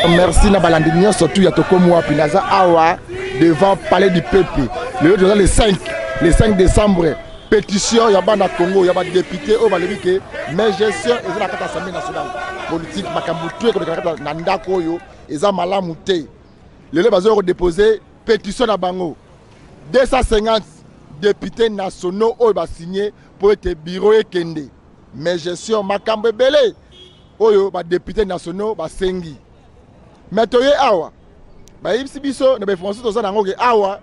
Merci na balandi nyonso tu ya tokomi wapi. Naza awa devant Palais du Peuple. Lelo toza le 5, le 5 décembre. Pétition ya bana Congo ya ba député oyo balobi ke mais gestion eza na kati ya Assemblée nationale. Politique makambo tu ekoleka na kati na ndako oyo eza malamu te. Lelo bazo ko déposer pétition na bango 250 députés nationaux oyo ba signé po ete bureau ekende. Mais gestion makambo ebele oyo ba députés nationaux basengi. Mais toye awa bayebisi biso na ba information toza nango ke awa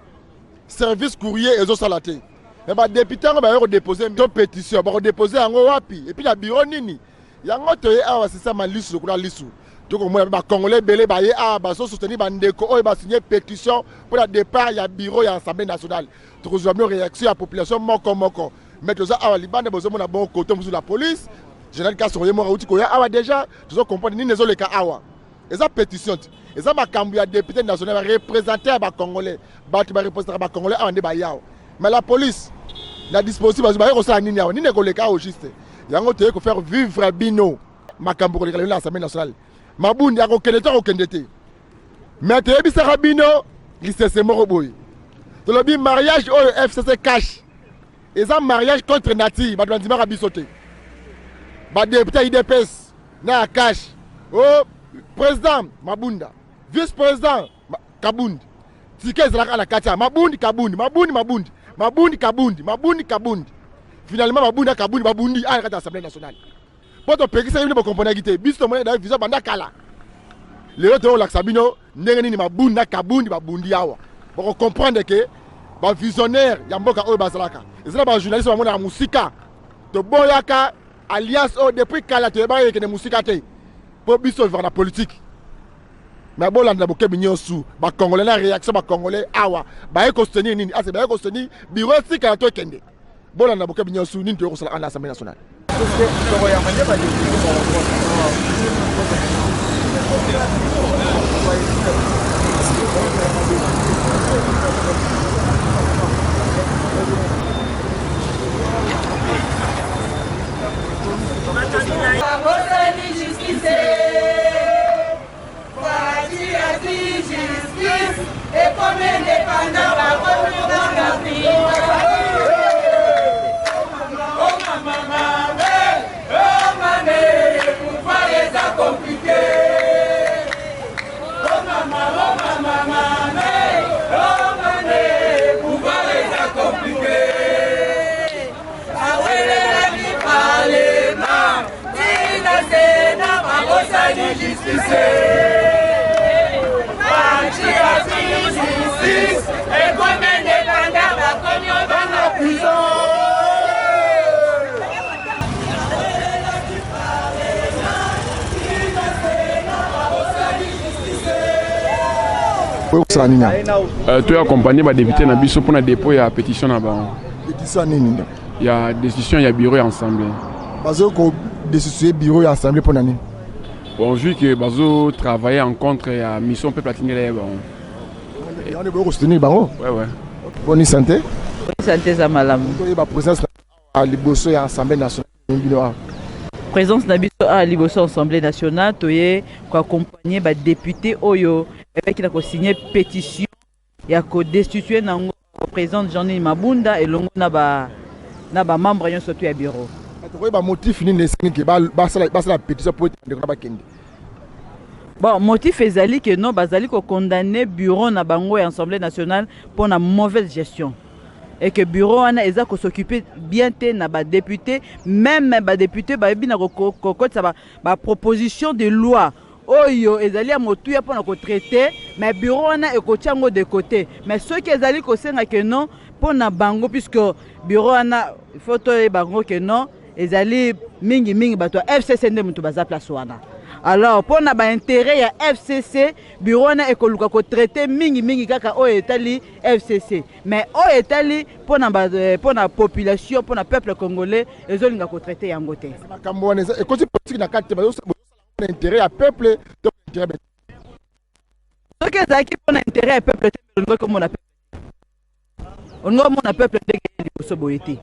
service courrier ezosala te. Mais ba députés yango baye kodépose to pétition, bakodépose yango wapi et puis na bureau nini? Yango toye awa sisama lisu lokola lisu. Tokomona mpe bacongolais ebele baye awa bazosoutenir bandeko oyo basigne pétition mpo na départ ya bureau ya Assemblée nationale. Tokozwa bino réaction ya population moko moko. Mais toza awa libanda, bozomona bon côté mosusu la police général Kasongo ye moko auti koya awa déjà. Tozocomprendre nini ezoleka awa. Eza pétition te, eza makambo ya député national bareprésente ya bacongolais, bato bareprésentaka bacongolais awa nde bayawa. Mais la police na dispositif bazwi baye kosala nini awa? Nini ekoleka awa juste? Yango toye kofaire vivre bino makambo koleka lelo na Assemblée nationale. Mabundi akokende to akokende te? Mais toyebisaka bino lisese moko boye, tolobi mariage oyo FCC cash eza mariage contre nature. Bato bandimaka biso te. Badéputé ya UDPS na ya cash o président Mabunda, vice président Kabundi, tika ezalaka na kati ya Mabundi Kabundi, Mabundi Mabundi, Mabundi Kabundi, Mabundi Kabundi. Finalement Mabundi na Kabundi babundi awa na kati ya Assemblée nationale. Mpo topekisaki bino, bokomponaki te. Biso tomoni na vision banda kala. Lelo tokolakisa bino ndenge nini Mabundi na Kabundi babundi awa. Bokocomprendre ke bavisionnaire ya mboka oyo bazalaka eza na bajournaliste bamonaka mosika. Toboyaka alliance oyo depuis kala, toyebaka ekende mosika te mpo biso vivaka na politique. Mais bolanda bokebi nyonso bacongolais na réaction bacongolais awa baye kosoutenir nini? Ase baye kosoutenir bureau etikala to ekende. Bolanda bokebi nyonso nini toye kosala na Assemblée nationale. Babosani justice, Fatshi ati justice ekomi indépendant, bakomi obanga. Oh mama mame, oh mame, pouvoir eza compliqué. Oh mama, oh mama mame, oh mame, pouvoir eza compliqué. Awelelaki parlement tina Sénat, babosani justice. Fatshi ati justice ekomi indépendant, bakomi obanga prison. Kosala nini awa? Toya accompagner badéputé na biso mpona dépôt ya pétition na bango. Pétition ya nini nde? Ya décision ya bureau ya assemblée. Bazoki kodestituer bureau ya assemblée mpo na nini? Bon, vu que bazo travailler en contre ya mission peuple atindela ye bango. Yango nde boyei kosoutenir bango? Ouais. Boni santé? Santé eza malamu. Toyeba présence na liboso ya Assemblée nationale bino awa. Présence na biso awa liboso ya Assemblée nationale, toye koaccompagne badéputé oyo bayaki na kosigne pétition ya kodestitue nango président Jeanine Mabunda elongo na ba na bamembre nyonso tu ya bureau. Tokoyeba motif nini esengi ke basala pétition po ete bandeko na bakende? Bon, motif ezali ke non, bazali kokondamne bureau na bango ya Assemblée nationale mpona mauvaise gestion et que bureau wana eza kos'occuper bien te na badéputé. Même badéputé bayebi na kokotisa baproposition de loi oyo ezali ya motuya mpona kotraite, mais bureau wana ekotia yango de côté. Mais soki ezali kosenga ke non, mpona bango, puisque bureau wana, il faut toyeba yango ke non, ezali mingimingi bato ya FCC nde moto baza place wana. Alors mpona baintérêt ya FCC, bureau wana ekoluka kotraite mingimingi kaka oyo etali FCC, mais oyo etali mpona population, mpona peuple congolais, ezolinga kotraite yango te. Makambo wana ekoti politique na kati te? Bazosala intérêt ya peuple to intérêt? Soki ezalaki mpo na intérêt ya peuple te, olingaki omona peuple, olingi omona peuple ndenge ye liboso boye te.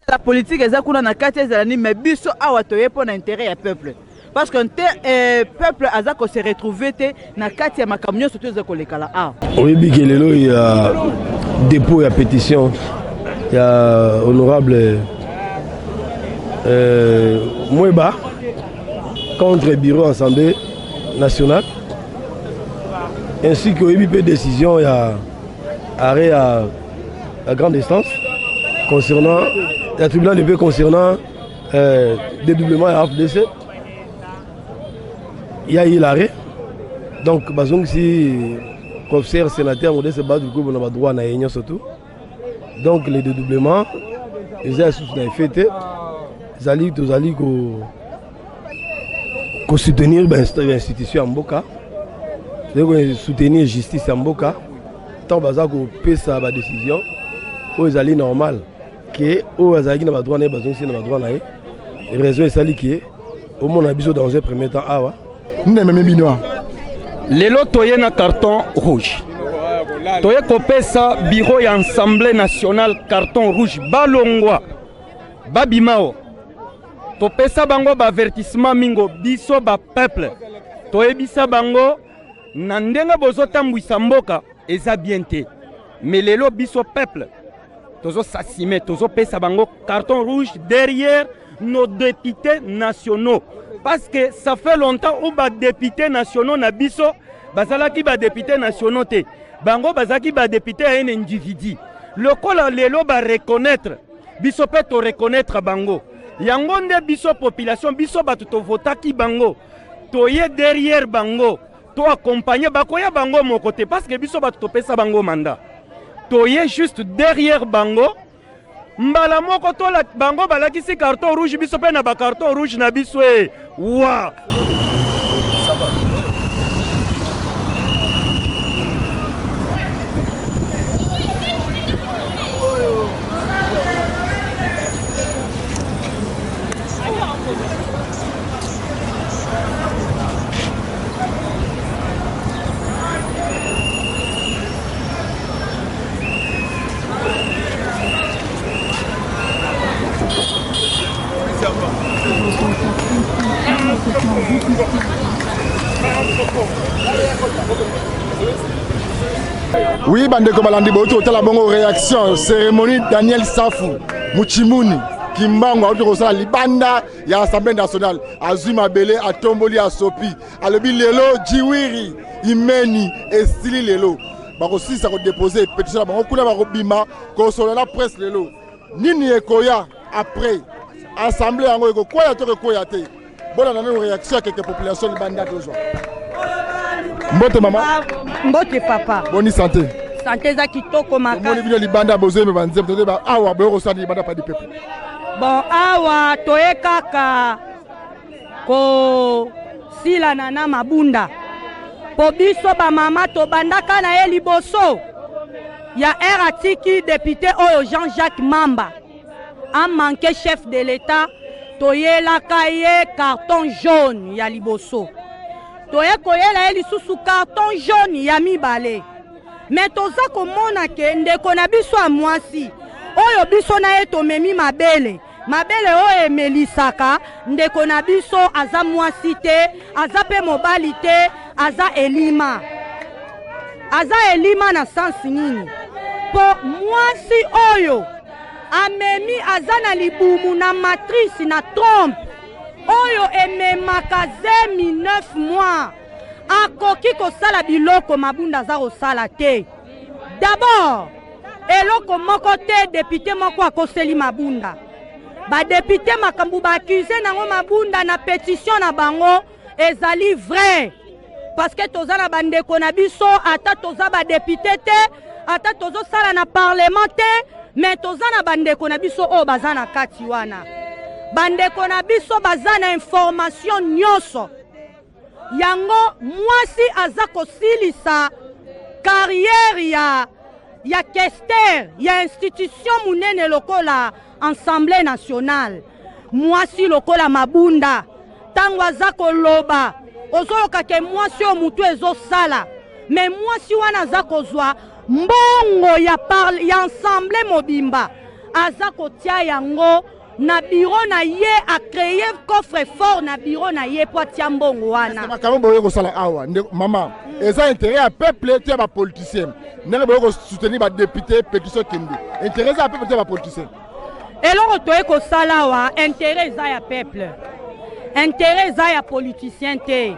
Ezala politique eza kuna na kati, ezala nini, mais biso awa toye mpo na intérêt ya peuple, parce que te peuple aza ko se retrouver te na kati ya makambo nyonso to eza kolekala awa. Oyebi ke lelo ya dépôt ya pétition ya honorable Mweba contre bureau Assemblée nationale, ainsi que oyebi mpe décision ya arrêt ya la grande instance concernant ya tribunal de paix concernant dédoublement ya AFDC. Il y a eu l'arrêt, donc bazongisi professeur sénateur Modeste Bahati Lukwebo na badroit na ye nyonso tout. Donc le dédoublement eza lisusu na effet te. Ezali tozali kosoutenir bainstitution ya mboka, tozali kosoutenir justice ya mboka. Ntango baza kopesa badécision oyo ezali normal ke oyo azalaki na badroit na ye, bazongisi na badroit na ye. Raison esali ke omona biso dans un premier temps awa. Nini ememi bino? Lelo toye na carton rouge, toye kopesa bureau ya Assemblée nationale carton rouge. Balongwa, babima o topesa bango baavertissement mingo. Biso bapeuple toyebisa bango na ndenge bozotambwisa mboka eza bien te. Mais lelo biso peuple tozosasime, tozopesa bango carton rouge derrière nos députés nationaux, parce que ça fait longtemps où badéputés nationaux na biso bazalaki badéputés nationaux te, bango bazalaki badéputé ya un individu. Lokola lelo bareconnaître biso mpe toreconnaître bango, yango nde biso population, biso bato tovotaki bango, toye derrière bango, toaccompagne. Bakoya bango moko te, parce que biso bato topesa bango mandat. Toye juste derrière bango. Mbala moko tola bango balakisi carton rouge, biso mpe na bacarton rouge na biso e wa. Oui, bandeko balandi, bauti kotala bongo réaction cérémonie Daniel Safu Muchimuni Kimbangu auti kosala libanda ya Assemblée nationale. Azwi mabele, atomboli, asopi, alobi lelo jiwiri imeni esili. Lelo bakosilisa kodepose pétition na bango kuna, bakobima kosolola na presse. Lelo nini ekoya après? Assemblée yango ekokwea to ekokwea te? Bolanda nano réaction ya keke population libanda. Tozwa mbote, mama. Mbote, papa. Boni santé? Santé eza kitoko. Omoni makasi. Bino libanda bozoyemba banzembo, tozoyeba awa boye kosala libanda pa du peuple. Bon, awa toye kaka kosilana na Mabunda, mpo biso bamama tobandaka na ye liboso ya ere atiki député oyo Jean-Jacques Mamba amanke chef de l'État. Toyelaka ye carton jaune ya liboso, toye koyela ye lisusu carton jaune ya mibale. Me toza komona ke ndeko na biso ya mwasi oyo, biso na ye tomemi mabele, mabele oyo emelisaka ndeko na biso, aza mwasi te, aza mpe mobali te, aza elima. Aza elima na sansi nini? Mpo mwasi oyo amemi, aza na libumu, na matrice, na trompe oyo ememaka zemi 9 mois, akoki kosala biloko Mabunda aza kosala te. D'abord, eloko moko te député moko akoseli Mabunda. Badéputé, makambo baaccuse nango Mabunda na pétition na bango ezali vrai, parce que toza na bandeko na biso, ata toza badéputé te, ata tozosala na parlement te, mais toza na bandeko na biso oyo baza na kati wana. Bandeko na biso baza na information nyonso. Yango mwasi aza kosilisa carrière ya questeur ya institution monene lokola Assemblée nationale. Mwasi lokola Mabunda, ntango aza koloba, ozoyoka ke mwasi oyo mutu ezosala. Mais mwasi wana aza kozwa mbongo ya, par, ya ensemble mobimba, aza kotia yango na bureau na ye, a créer coffre fort na bureau na ye mpo atia mbongo wana. Makambo boye kosala awa, mama, eza intérêt ya peuple to ya bapoliticien? Ndenge boye kosoutenir badéputé, pétition kende, intérêt eza ya peuple to ya bapoliticien? Eloko toye kosala awa, intérêt eza ya peuple, intérêt eza ya politicien te.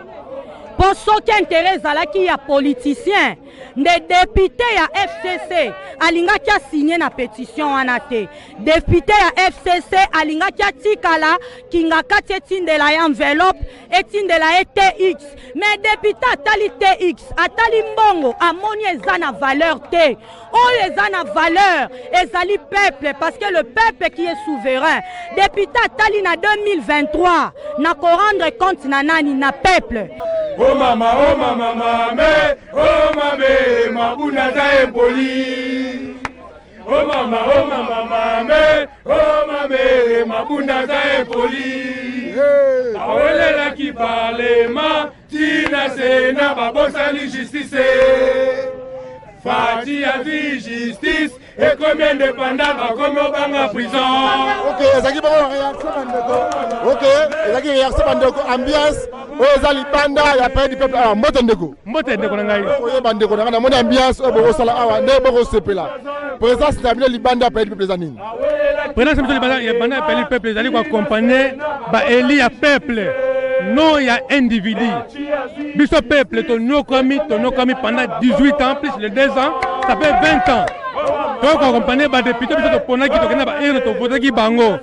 Mpo soki intérêt ezalaki ya politicien, nde député ya FCC alingaki asigne na pétition wana te. Député ya FCC alingaki atikala kinga kati, etindela ye enveloppe, etindela ye TX. Mais député atali TX, atali mbongo, amoni eza na valeur te. Oyo eza na valeur ezali peuple, parce que le peuple qui est souverain. Député atali na 2023 na korendre compte na nani? Na peuple. Oh mama, oh mama, mame, oh mame, Mabunda za impoli. Oh mama, oh mama, mame, oh mame, Mabunda za impoli. Awelelaki parlement tina Sénat, babosani justice. Fatshi azwi justice ekomi indépendant, bakomi obanga prison. Ok, ezalaki bongo réaction bandeko. Ok, ezalaki réaction bandeko. Ambiance oyo eza libanda ya Palais du Peuple awa. Mbote ndeko. Mbote ndeko na ngai. Oyeba ndeko na ngai, namoni ambiance oyo bokosala awa, nde bokosepela. Présence na bino libanda ya Palais du Peuple eza nini? Présence biso libanda ya Palais du Peuple ezali koaccompagne baélus ya peuple, non ya individu. Biso peuple tonyokwami, tonyokwami pendant 18 ans plus les 2 ans, ça fait 20 ans. Tokoaccompagne badéputé biso toponaki, tokende baurne, tovotaki bango,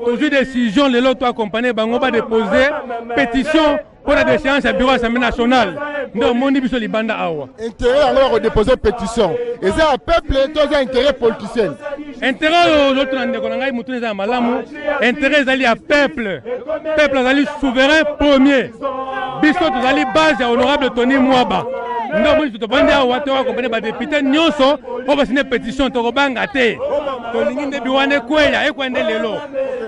tozwi décision lelo toaccompagne bango badépose pétition mpo na déchéance ya bureau Assemblée nationale. Nde omoni biso libanda awa. Intérêt yango ya kodépose pétition eza ya peuple to eza intérêt politicien? Intérêt oyo ozotuna, ndeko na ngai, motuna eza ya malamu. Intérêt ezali ya peuple. Peuple azali souverain premier. Biso tozali base ya honorable Tony Mwaba. Nde omoni tovandi awa, toaccompagne badéputé nyonso oyo basine pétition. Tokobanga te, tolingi nde biwana ekweya, ekweya nde lelo.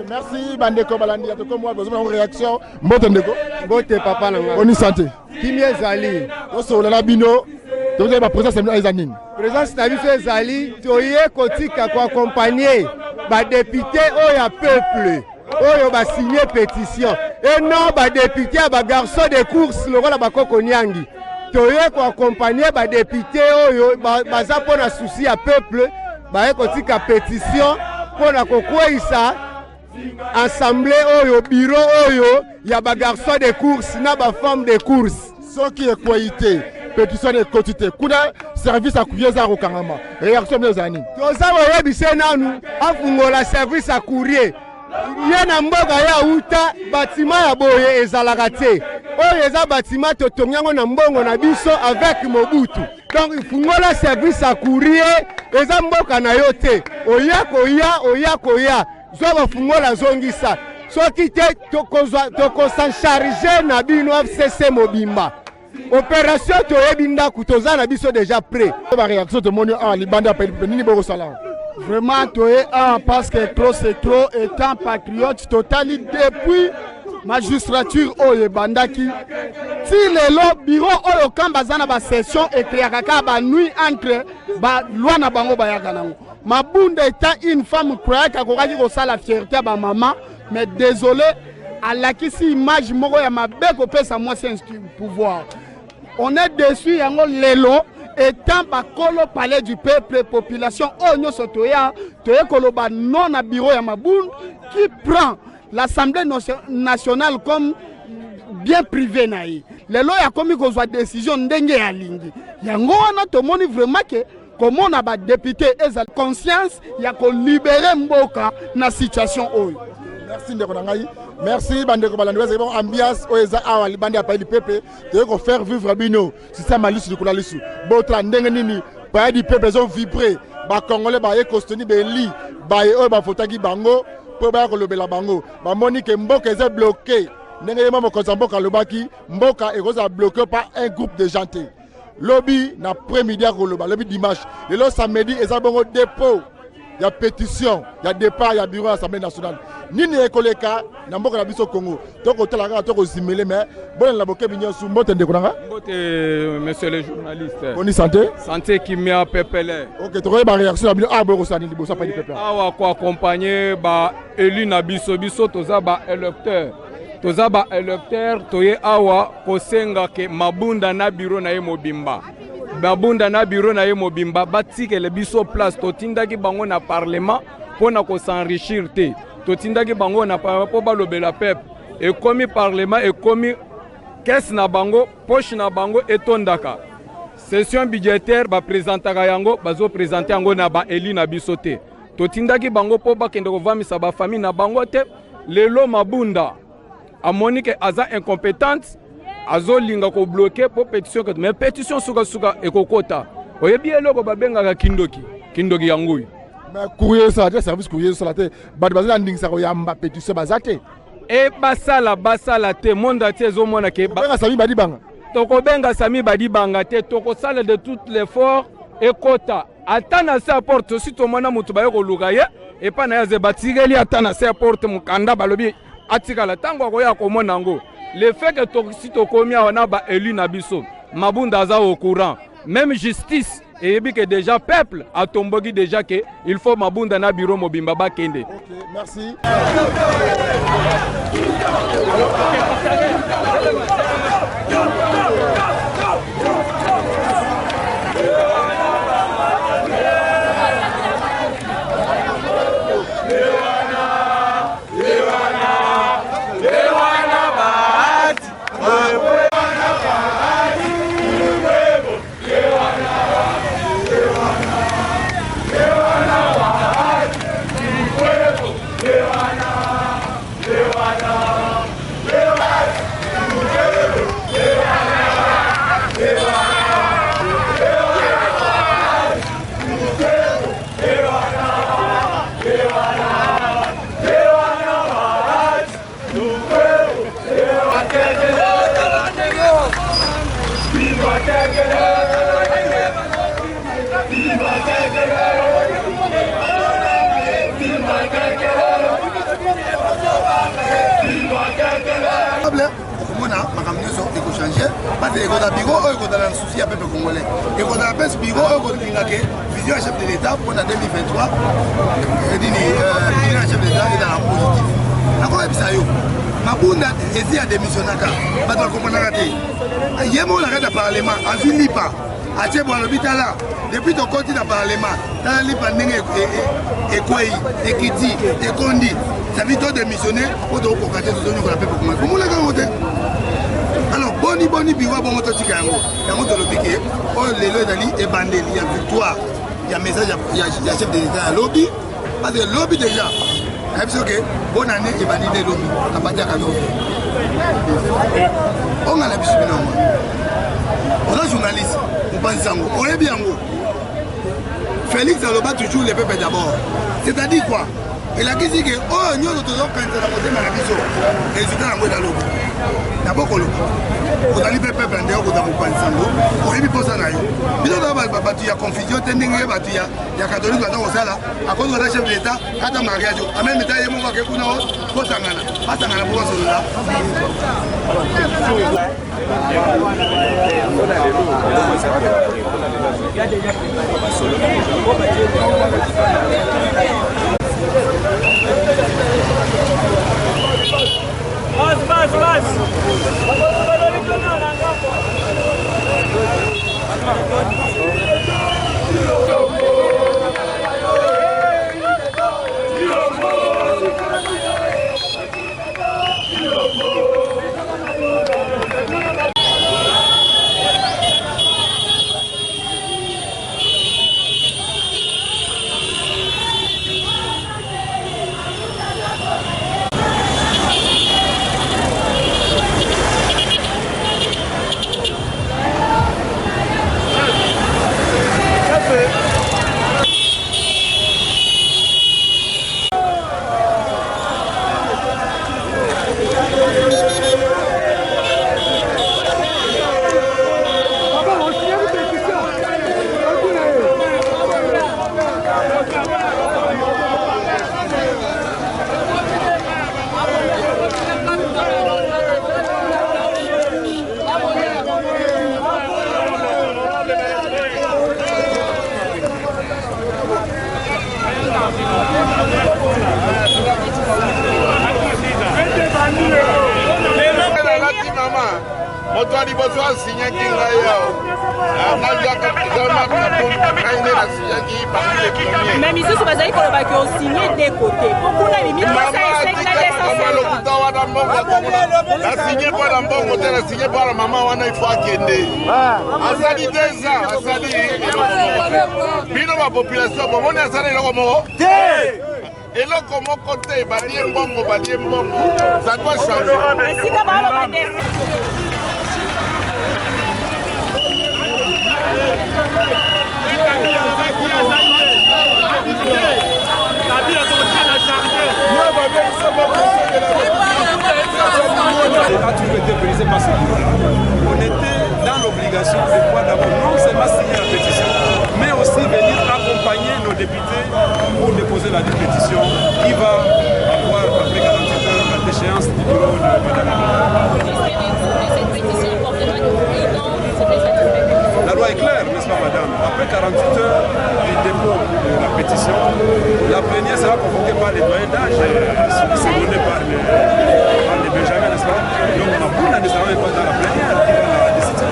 Merci bandeko balandi ya Tokomi Wapi. Bozomona réaction. Mbote ndeko. Mbote papa na ngai. Boni santé? Kimia ezali. Tosolola na bino, tozali baprésence na bino eza nini? Présence na biso ezali toye kotika koaccompagne badéputé oyo ya peuple oyo basigne pétition, et non badéputé ya bagarçon de course lokola bakoko Niangi. Toye koaccompagne badéputé oyo baza mpo na souci ya peuple, baye kotika pétition mpo na kokweyisa assemblée oyo, bureau oyo ya bagarçon de course na bafemme de course. Soki ekwei te, pétition ekoti te kuna, service ya courrier eza ya kokangama. Réaction bino ezala nini? Toza koyebisa nanu afungola service ya courrier ye na mboka ye auta. Bâtiment ya boye ezalaka te. Oyo eza bâtiment totongi yango na mbongo na biso avec Mobutu. Donc fungola service ya courrier, eza mboka na yo te. Oya koya, oya koya, zwa bafungola, zongisa. Soki te, tokosan charge na bino FCC mobimba. Opération toyebi ndako, toza na biso déjà prêt. Baréaction tomoni awa libanda ya peuple, nini bokosala? Vraiment, toye awa parce que trop c'est trop. Étant patriote, totali depuis magistrature oyo ebandaki ti lelo, bureau oyo kamba aza na basession, ecréaka kaka banuit entre baloi na bango bayaka nango. Mabunda étant une femme croyaki akokaki kosala fierté ya bamama, mais désolé, alakisi image moko ya mabe kopesa mwasi pouvoir. On est déçu. Yango lelo, étant bakolo Palais du Peuple, population oyo nyonso toya, toye koloba non na bureau ya Mabunda qui prend l'Assemblée nationale comme bien privé na ye. Lelo oyo akomi kozwa décision ndenge alingi. Yango wana tomoni vraiment ke komona badéputé ezali conscience ya kolibérer mboka na situation oyo. Merci ndeko na ngai, merci bandeko balandi. Bazali bongo ambiance oyo eza awa libanda ya Palais du Peuple. Toyei kofaire vivre bino système ya lisu likolo ya lisu. Botala ndenge nini Palais du Peuple ezovibre. Bacongolais baye kosoutenir baélus baye oyo bavotaki bango mpo baya kolobela bango. Bamoni ke mboka eza bloqué. Ndenge ye ma mokonzi ya mboka alobaki, mboka ekozala bloqué par un groupe de gens te. Lobi na après-midi akoloba, lobi dimanche. Lelo samedi eza bongo dépôt ya pétition ya départ ya bureau ya Assemblée nationale. Nini ekoleka na mboka na biso Congo? Tokotala kaka, tokozimele, mais bolela bokebi nyonso. Mbote ndeko na nga. Mbote monsieur le journaliste. Boni santé? Santé kimia pepele. Ok, tokoyeba réaction na bino awa boyokosala nini liboso ya palais du peuple? Awa koaccompagne ba élu na biso, biso toza ba électeur, toza ba électeur, toye awa kosenga ke Mabunda na bureau na ye mobimba, Mabunda na bureau na ye mobimba batikele biso place. Totindaki bango na parlement mpo na kos'enrichir te, totindaki bango na parlement mpo balobela peuple. Ekomi parlement, ekomi caisse na bango, poche na bango etondaka. Session budgétaire baprésentaka yango, bazoprésente yango na baélu na biso te. Totindaki bango mpo bakende kovamisa bafamille na bango te. Lelo Mabunda amoni ke aza incompétente, azolinga kobloquer mpo pétition, mais pétition sukasuka ekokota. Oyebi eloko babengaka kindoki, kindoki yango oyo. Mais courrier esala te, service courrier esala te, bato baza na ndingisa koyamba pétition baza te. E basala, basala te, monde entier ezomona ke Kobenga Sami Badibanga. Tokobenga Sami Badibanga te, tokosala de tout l'effort ekota ata na se ya porte. Sosi tomona moto baye koluka ye epai na ye, aze batikeli ata na se ya porte mokanda, balobi atikala ntango akoya komona yango. Le fait que tosi tokomi awa na baélu na biso, Mabunda aza au courant, même justice eyebi ke déjà peuple atomboki déjà, ke il faut Mabunda na bureau mobimba bakende. Ok, merci. Okomona makambo nyonso ekochange, parce ekozala bureau oyo ekozala na souci ya peuple congolais, ekozala mpe bureau oyo kolinga ke vision ya chef de l'État mpona 2023 nini, vision ya chef de l'État ezala positif. Nakoyebisa yo, Mabunda esi adémissionnaka, bato bakomprenaka te. Ye moko na kati ya parlement azwi lipa atie bo, alobi: "Tala, depuis tokoti na parlement, tala lipa ndenge ekwei, ekiti, ekondi, ça veut todémissionne po tokokoka te, tozonyokola mpe pokoma." Omonaka yango te? Alors boni boni bureau bongo totika yango? Yango tolobi ke oyo lelo ezali ebandeli ya victoire ya message ya chef de l'État ya lobi, parce que lobi déjà nayebi soki bonne année ebandi nde lobi à partir ya 14. Onga na biso bino yango, oza journaliste, mopanzi yango, oyebi yango. Félix aloba toujours "le peuple d'abord", c'est-à-dire quoi? Elakisi ke oyo nyonso tozokanisa na motema na biso, résultat yango eza lobi. D'abord koloba ozali mpe peuple ndenge okozwa mopanzi yango, oyebi mposa na yo. Biso toza bato ya confusion te, ndenge bato ya catholique baza kosala. Akozi koza chef de l'État ata mariage, ameme ta ye moko ake kuna kosangana, basangana mpo basolola. Bas, bas, bas. liboso asinyaki ngai awa ngai nde nasinyaki parmi les premiers. Mais misusu bazali koloba ke osigne de côté po kuna ebimi 305 na 250. Lokuta wana, mbongo nasinye mpo na mbongo te, nasinye mpo na mama wana. Ifo akende, asali 2 ans, asali eloko moko te. Bino bapopulation bomoni asali eloko moko te, eloko moko te. Balie mbongo, balie mbongo, ça doit changer. Esika baloba te. A toujours été brisé par ce bureau-là. On était dans l'obligation de pouvoir d'abord non seulement signer la pétition, mais aussi venir accompagner nos députés pour déposer la pétition qui va avoir après 48 heures la déchéance du bureau de Madame. La loi est claire, n'est-ce pas, madame? Après 48 heures du dépôt de la pétition, la plénière sera convoquée par les doyens d'âge, secondée par les Benjamin, n'est-ce pas? Donc Mabunda ne sera même pas dans la plénière qui va la décider.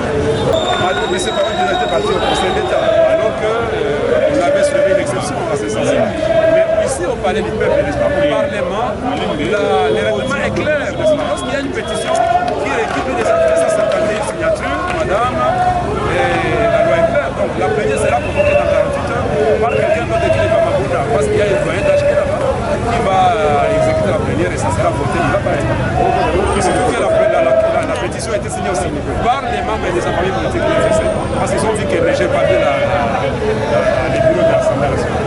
Mais c'est pas qu'il était parti au Conseil d'État, alors qu'on avait soulevé une exception à ce sens-là. Mais ici, au Palais du Peuple, n'est-ce pas, au Parlement, le règlement est clair, n'est-ce pas? Lorsqu'il y a une pétition qui requiert plus de 251 signatures, madame, et la loi est claire. Donc la plénière sera convoquée dans 48 heures par quelqu'un d'autre qui n'est pas Mabunda, parce qu'il y a un doyen d'âge qui est là-bas, qui va exécuter la plénière et ça sera voté, il va partir. Et surtout que la pétition a été signée aussi par les membres des familles politiques de l'FCC, parce qu'ils ont vu qu'elle ne gère pas bien les bureaux de l'Assemblée nationale.